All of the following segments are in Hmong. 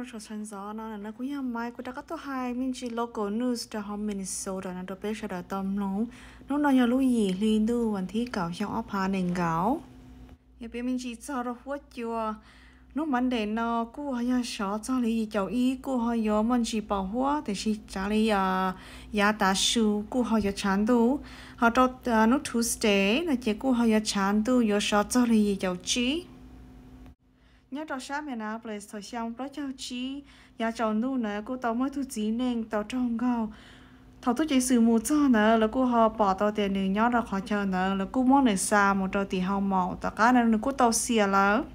Sawv ntxov no, no kuj yog Maiv, kuv rov qab tuaj hais me ntsis local news rau hauv Minnesota no rau peb sawv daws tau mloog. Hnub no yog lub yim hli ntuj vas thib kaum xyoo ob phav nees nkaum. Yog piav me ntsis txog rau huab cua, hnub Monday no kuj ho yog sov txog li yim caum ib, kuj ho yuav muaj ntsis pos huab, tiam sis tsav li yav tav su kuj ho yuav tshav ntuj. Ho rau hnub Tuesday no ces kuj ho yuav tshav ntuj, yuav sov txog li yim caum tsib. Nyob rau sab Minneapolis thaum xyoo plaub caug tsib, yav tsaus ntuj ntawd kuj tau muaj ib tug txiv neej tau raug nkaug. Thaum tub ceev xwm mus txog ntawd, lawv kuj ho pom tau tias nws nyob rau qhov chaw ntawd, lawv kuj muab nws xa mus rau tim hoo maum, tom qab no nws kuj tau xiam lawm.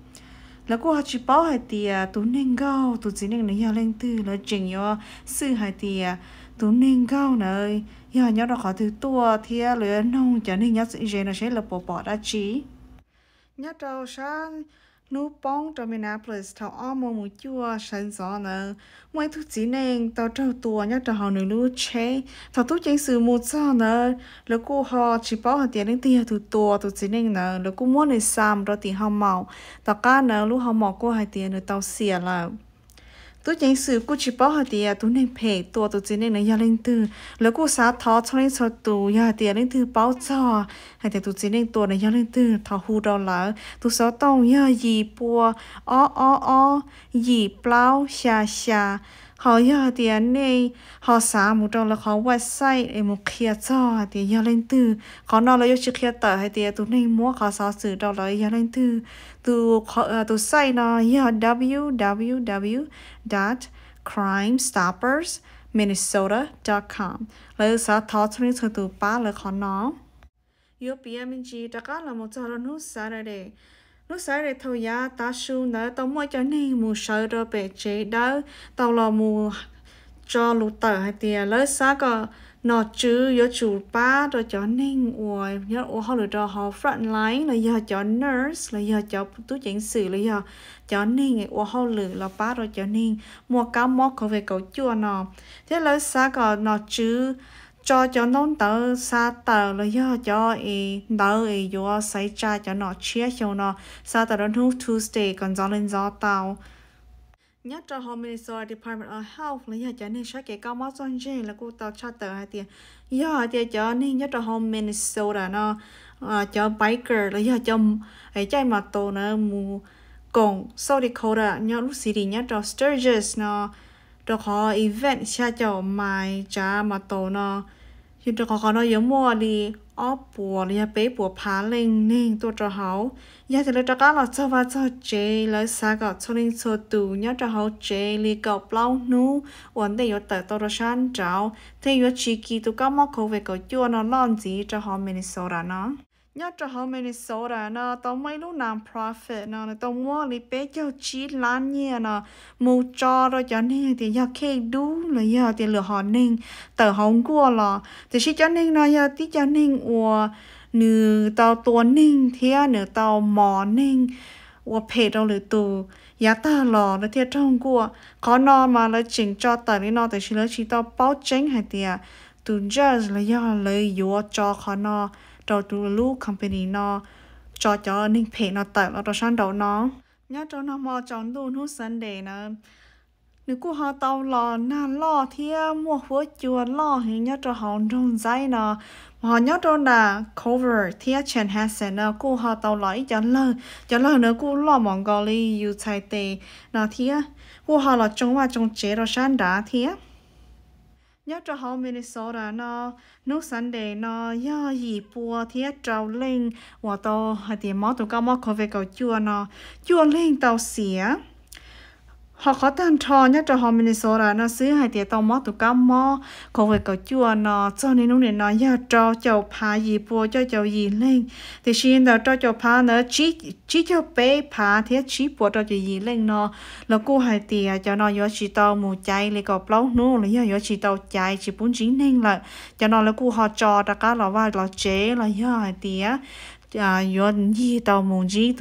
Lawv kuj ho tsis paub hais tias tus neeg nkaug tus txiv neej ntawd yog leej twg, lawv tseem yuav xwj hais tias tus neeg nkaug ntawd yog nyob rau qhov twg tuaj thiab lawv yuav noog cov neeg nyob ze no seb lawv puas pom dab tsi. Nyob rau sab hnub poob rau Minneapolis thaum ob moos mus cuaj sawv ntxov ntawd, muaj ib tug txiv neej tau raug tua nyob rau hauv nws lub tsheb. Thaum tub ceev xwm mus txog ntawd, lawv kuj ho tsis paub hais tias leej twg yog tus tua tus txiv neej ntawd, lawv kuj muab nws xa mus rau tim hoo maum. Tom qab ntawd lub hoo maum kuj hais tias nws tau xiam lawm. Tub ceev xwm kuj tsis paub hais tias tus neeg phem tua tus txiv neej ntawd yog leej twg, lawv kuj xav thov txhua leej txhua tus, yog hais tias leej twg paub txog hais tias tus txiv neej tua ntawd yog leej twg, thov hu rau lawv. Tus xov tooj yog yim pua ob ob ob yim plaub xya xya. Ho yog hais tias nej ho xav mus rau lawv qhov website es mus qhia txog hais tias yog leej twg, qhov no lawv yuav tsis qhia tawm hais tias tus neeg muab qhov xov xwm rau lawv yog leej twg. Tus site no yog w w w dot crime stoppers minnesota dot com. Lawv xav thov txhua leej txhua tus pab lawv qhov no. Yuav piav me ntsis rov qab los mus txog rau hnub Saturday. Hnub Saturday thaum yav tav su ntawd tau muaj cov neeg mus sawv rau pem tsev dawb tau los mus tso lus tawm hais tias lawv xav kom nom tswv yuav tsum pab rau cov neeg uas nyob ua hauj lwm rau hauv front line los yog cov nurse los yog cov tub ceev xwm los yog cov neeg ua hauj lwm los pab rau cov neeg muaj kab mob covid kaum cuaj no, thiab lawv xav kom nom tswv tso cov ntaub ntawv xa tawm los yog cov es ntawv es yuav xaiv tsa cov nom tshiab xyoo no xa tawm rau hnub Tuesday kom ntxov li ntxov tau. Nyob rau hauv Minnesota Department of Health los yog cov neeg saib kev kab mob txog ntseg lawv kuj tau tshaj tawm hais tias yog hais tias cov neeg nyob rau hauv Minnesota no, cov biker los yog cov caij mas taus na mus koom South Dakota nyob lub city nyob rau Sturgis no, rau qhov event xya caum mais tsav mas taus no, rau qhov qhov no yuav muaj li ob puas los yog peb puas phav leej neeg tuaj rau hauv. Yog tias lawv rov qab los txog vaj txog tsev, lawv xav kom txhua leej txhua tus nyob rau hauv tsev li kaum plaub hnub ua ntej yuav tawm tau rau sab nraud thiaj yuav tsis kis tus kab mob covid kaum cuaj no loj ntxiv rau hauv Minnesota no. Nyob rau hauv Minnesota no tau muaj ib lub non-profit no nws tau muab li peb caug tsib lab nyiaj no mus tso rau cov neeg tias yog khej dub los yog tias lwm hom neeg tawm hauv nkuaj los, tiam sis cov neeg no yog tib cov neeg uas nws tau tua neeg thiab nws tau mos neeg ua phem rau lwm tus yav tag los lawv thiaj raug nkuaj. Qhov no mas lawv tseem tso tawm li no tiam sis lawv tsis tau paub tseeb hais tias tus judge los yog lawv yuav tso qhov no rau tus lub company no tso cov neeg phem no tawm los rau sab nraud no. Nyob rau nag hmo tsaus ntuj hnub Sunday na, nws kuj ho tau los nag loj thiab muaj huab cua loj heev nyob rau hauv nroog Ntxaib no, mas ho nyob rau nram Culver thiab Chanhassen no kuj ho tau los ib co lawg. Cov lawg no kuj loj mos nkaus li yus txhais tes no thiab, kuj ho los tsoo vaj tsoo tsev rau sab nrad thiab. Nyob rau hauv Minnesota no, hnub Sunday no yog yim pua thiab rau leej uas tau hais tias mob tus kab mob covid kaum cuaj no, cuaj leeg tau xiam. Ho qhov tag nrho nyob rau hauv Minnesota no xwb hais tias tau mob tus kab mob covid kaum cuaj no txog niaj hnub nim no yog rau caum phav yim pua cuaj caum yim leej. Tiam sis ntawm rau caum phav ntawd, tsib caug peb phav thiab tsib puas rau caum yim leej no, lawv kuj hais tias cov no yuav tsis tau mus caiv li kaum plaub hnub los yog yuav tsis tau caiv tsis pub ntsib neeg lawm. Cov no lawv kuj ho tso rov qab los vaj los tsev los yog hais tias yuav ncig tau mus ntsib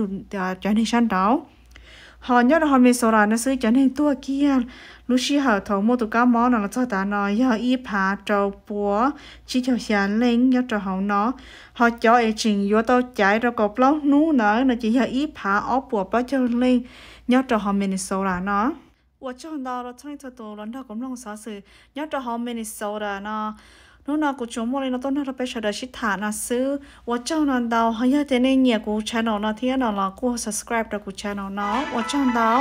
cov neeg sab nraud. Ho nyob rau hauv Minnesota no xwb cov neeg tuag kiag lub sij hawm thaum muaj tus kab mob no los txog tav no yog ib phav rau pua tsib caug xya leej nyob rau hauv no. Ho cov es tseem yuav tau caiv rau kaum plaub hnub ntawd no ces yog ib phav ob puas plaub caug leej nyob rau hauv Minnesota no. Ua tsaug ntau rau txhua leej txhua tus los nrog kuv mloog xov xwm nyob rau hauv Minnesota no. Hnub no kuv tsuas muaj li no tuaj nrog rau peb sawv daws sib tham no xwb. Ua tsaug no ntau, ho yog tias nej nyiam kuv channel no thiab no los kuj subscribe rau kuv channel no. Ua tsaug ntau.